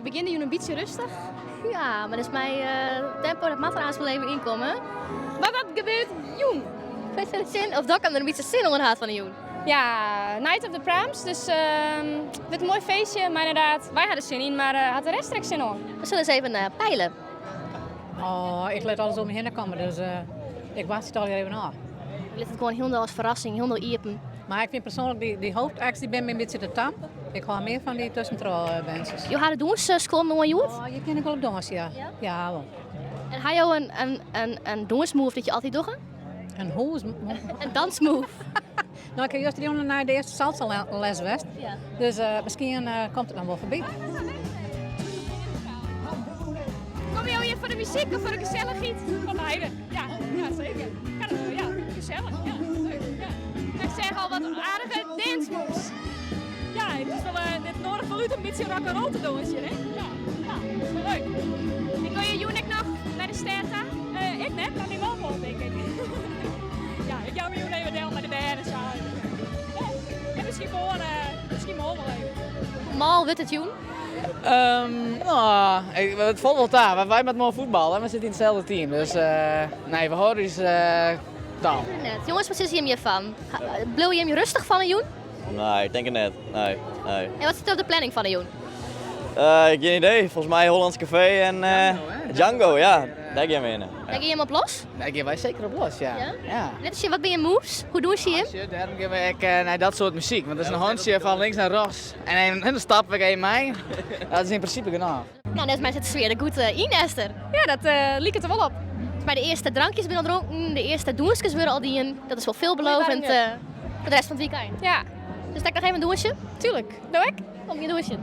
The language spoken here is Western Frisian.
We begjinne de jûn in bytsje rêstich. Ja, mar dus mei tempo dat moat der aanst wol even ynkomme. Wat dat gebeurt jûn? Sin, of Dokkum der in bytsje sin oan hat fan de jûn. Ja, Night of the Prams, dus it wurdt in moai feestje, mar ynderdaad, wy ha der sin yn, mar hat de rest der ek sin oan? We sille ris even peile. Oh, ik lit alles oer my hinne komme, dus ik wachtsje it allegear even ôf. Je lit it gewoan hielendal as ferrassing, hielendal iepen. Mar ik fyn persoanlik dy, dy hoofdacts dy binne my in bytsje te tam. Ik hâld mear fan dy tuskentroch bandsjes. Jo ha de dûnsskuon oan hjoed? Oh, hjir kin ik wol op dûnsje, ja. Ja? Ja, wol. En ha jo in, in, in, in dûnsmove dat je altyd dogge? In hûs... In dansmove? No, ik ha justerjûn nei de earste salsa les west. Ja. Dus miskien komt it noch wol foarby. Komme jo hjir foar de muzyk of foar de gesellichheid? Foar beide, ja, ja seker. Ja, gesellich, ja, leuk. Ja. Ik seach al wat aardige dance moves. Ja, it is wol, dit noadiget wol út om in bytsje rock and roll te dûnsjen, hè? Ja, ja, dat is wol leuk. En gean je jûn ek noch nei de stêd ta? Ik net, mar myn man wol, tink ik. Ja, ik jou my jûn even del mei de bern en sa. En miskien moarn, miskien moarn wol even. Hoe mâl wurdt it jûn? No, it falt wol ta. Wy moatte moarn fuotbalje en we sitte yn itselde team. Dus nee, we hâlde ús taal. Net. Jonges, wat sizze jimme hjirfan? Bliuwe jimme rêstich fan 'e jûn? Nee, ik tink it net. Nee, nee. En wat sit der op de planning fan 'e jûn? Gjin idee. Folgens my Hollands Café en Django, ja. Dêr gean we hinne. Dêr gean jimme op los? Dêr gean wy seker op los, ja. Ja? Ja. Lit ris sjen, wat binne je moves? Hoe dûnsje jim? Sjoch, dêrom gean we ek nei dat soart muzyk. Want dat is in hantsje fan links nei rjochts en even in stap wer even mei. Dat is yn prinsipe genôch. No, neffens my sit de sfear der goed yn, Esther. Ja, dat liket der wol op. By de earste drankjes binne al dronken, de earste dûnskes wurde al dien. Dat is wol veelbelovend foar de rest fan it wykein. Ja. Dus dêr noch even dûnsje? Tuurlijk. Do ek? Kom, gean dûnsjen.